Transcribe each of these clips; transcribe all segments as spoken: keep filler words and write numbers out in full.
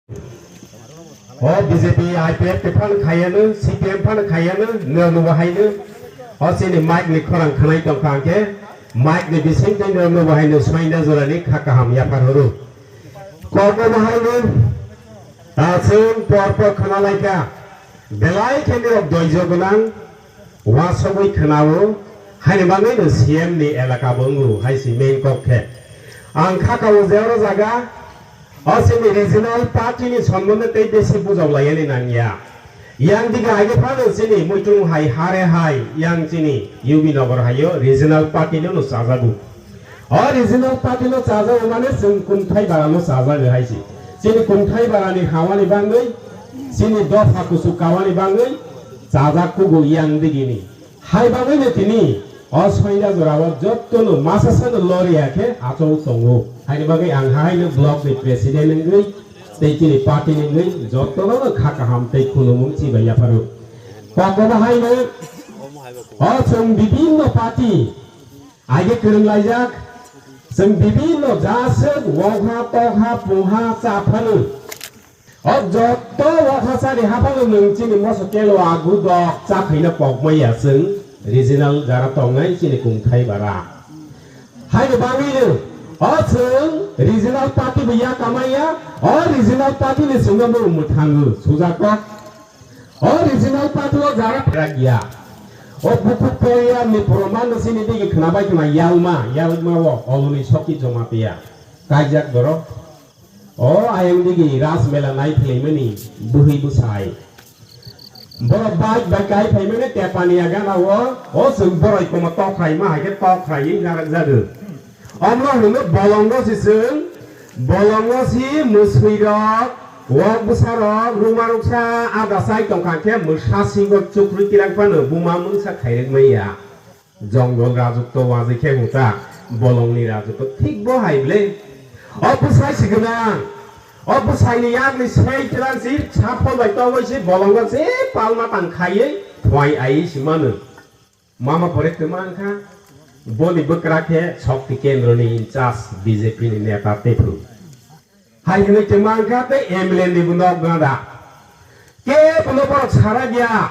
O B J P, I P F T phano khaiya no, C P M phano khaiya no, nwng nwng bo hai no. O chini mic ni khorang khwnai tong kha hwnkhe, mic ni bising twi nwng nwng bo hai no soinda jora ni kha kaham yaphar horo. Kok bo hai no, ta chwng por por khna lai kha. Belai khe norok doijo gwnang, uasugwi khwnao, haini bagwi no C M ni elaka bo wngo, hai si main kok khe. Ang kha kao je oro jaga, o chini regional party ni sombonde tei besi bujok laiyani nangya. Yang dige aige phano chini muitung hai hare hai, yang chini U B Nagar haio regional party no no chajago. O regional party no chajago mane chwng Kumthai bara no chajago hai si. Chini Kumthai bara ni hawani bangwi, chini dopha kuchuk kawani bangwi chajak kugo yang digini. Hai bagwi no tini o soinda jora o jotto no masa sa no loriya khe achou tongo. Haini bagwi ang hai no block ni president wngwi tei chini party ni wngwi jotto no kha kaham tei khulumung chibai yapharo. Kokono hai no o chwng bibinno party Aige kwrwng laijak, chwng bibinno jaswk wokha, tokha, pungha, cha phano. O jotto wokha chani haphano nwng chini moso kelo agu dok cha khaina pokmaya chwng regional jara tongnai chini Kumthai bara. Haino bagwino o chwng regional party bo ya kamaya, o regional party ni chwngno bo mwthango sujak kok. O regional party o jara prak ya. O bukhuk koya ni proman no sini digi khna bai khna yalma, yalma o oloni soki joma piya. Kaijak borok. O ayang digi Ras Mela nai philai mani buhi busai. Borok bai bai kai phai mani tepani agana o, o chwng boroi komo tokrai ma hai khe tokrai narak jago. Omno hwnwi bolongo si chwng, bolongo si mwswirok, wok bwsarok, ruma ruksa, ada chai tongkha khe mwsa singo chukri tirang phano buma mungsa khairwk manya. Jongol rajuk to wajwi khe hwnkha, bolongni rajuk to thik bo hai ble. O bwsai si gwnang, o bwsaini yakni sei tirang si saphol bai tongwi si bolongo se palma tang khaiwi thwai ai si mano. Mama pore kwma wngkha, boni bwkra khe Shakti Kendro ni in charge B J P ni neta tei phuru. Hai hwnwi kwma wngkha tei M L A ni bo nok gada. Kebono borok sara gya.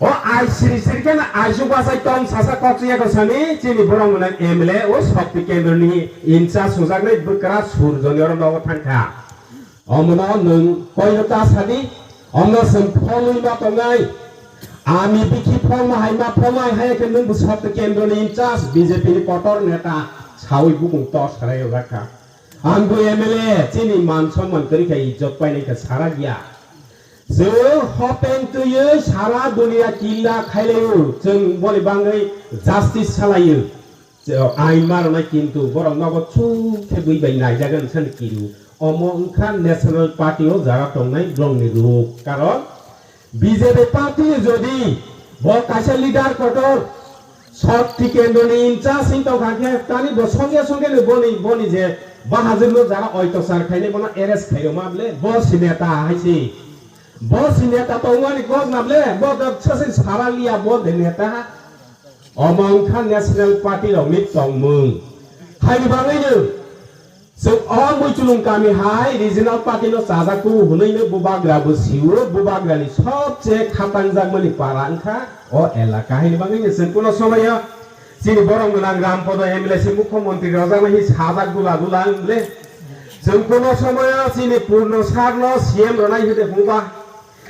O ai siri siri khe na aisuk bachai tong sasa kok ya ko sani chini borok mwnang M L A o Shakti Kendro ni in charge sungjaknai bwkra Surjo ni oro nogo thangkha. Omono nwng koino ta sadi, omno chwng pholwi ma tongnai. Ami bikhi pholma hai ma pholma hai khe nwng bwswk kendroni in charge B J P ni kotor neta sawi bukung tor sarai rwjak kha. Ang bo M L A chini man somman kwrwi kha ijjot painai kha sara giya. Chwng hopeng twiwi sara dunia killa khailaio, chwng boni bangwi justice salaio. Ain ma rwnai kintu borok nogo chuk khe bui bai naijagan san kiru. Omo wngkha National Party o jara tongnai borokni ruk. Karon B J P party ni jodi bo kaisa leader kotor Shakti Kendro ni in charge wng tongkha khe tani bo songya songya ni boni boni je Bahadur no jara oitosar khainai bono arrest khairokma ble bo si neta hai si. Bo si neta tongmani kok na ble bo da sasai sara liya bo de neta. Omo wngkha National Party rokni tongmung. Haini bagwino chwng o Muichulung kami hai regional party no chajak kubu hwnwi no bubagra bo sio, bubagra ni sobse khatangjak mani para wngkha o elaka. Haini bagwino chwng kuno somoyo chini borok gwnang Rampodo M L A se mukhyamantri rojak nai sajak dula dula wng le. Chwng kuno somoyo chini Purno sir no C M rwnai hwde hwnba.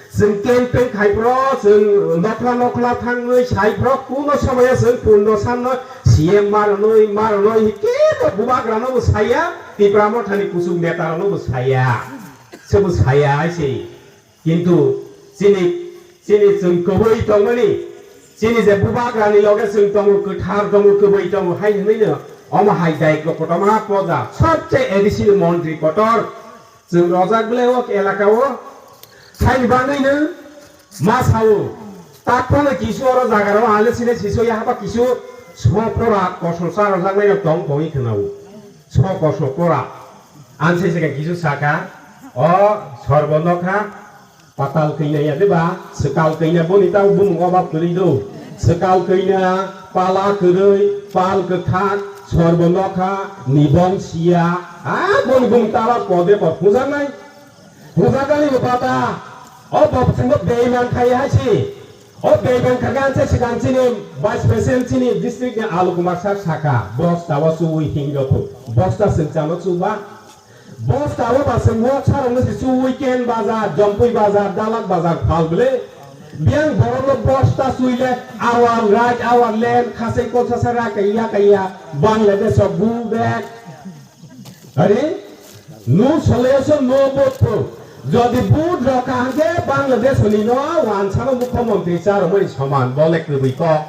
Chwng campaign khai phro, chwng nokhla nokhla thangwi sai phro, kuno somoya chwng Purno sir no C M ma rwnwi, ma rwnwi, kebo bubagra no bo saya, Tipra Motha ni kuchuk neta rok no bo saya, se bo saya hai se. Kintu chini, chini chwng kwbwi tongmani, chini je bubagra ni loge chwng tongo, kwthar tongo, kwbwi tongo, hai hwnwi no omo hai daiklo kotorma poja, sobse A D C ni montri kotor, Chwng rojak ble o elaka o, saini bagwi no ma sao. Taphano kisu oro jaga rok ale sine siso ya haba kisu sopora kosol sa rojak nai rok tong tongwi khna o. So kosol pora. Ang se se kisu saka, o sorbo nokha, patal kanya ya deba, swkal kanya boni ta bumung obab kwrwi do. Swkal kanya, pala kwrwi, pal kwthak, sorbo nokha, nibong siya, a boni bumung ta obab kode kor phunjaknai. Bujagali bo pata, o bo chwngno beiman khai hai si. O beiman khagan se sigan chini vice president chini district ni Alu Kumar sir saka, bosta o chuwi hingo phu, bosta singchano chuba. Bosta o ba sing wok sarong no si chuwi Ken bazar, Jompui bazar, Dalak bazar phal bile. Biang borok no bosta chuwi le, our right, our land, khasai kolsa sara kaya kaya, Bangladesh o go back. Are, no solution, no vote for. Jodi vote rok kaham khe Bangladesh ni no wansano mukhyamantri charwmani soman, bole kwrwi kok.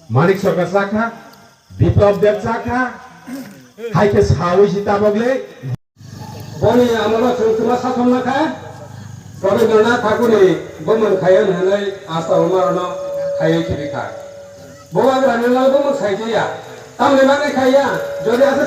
Manik Sarkar chakha, Biplab Deb chakha, hai khe sawi si tabok le. Boni amolo chwng twma sasom nakha, Rabindranath Thakurni bumung khayo hwnwi Asta Umarno khaiwi khibi kha. Bo Agrani lal bumung sai ya, tamni bagwi khaiya, jodi asa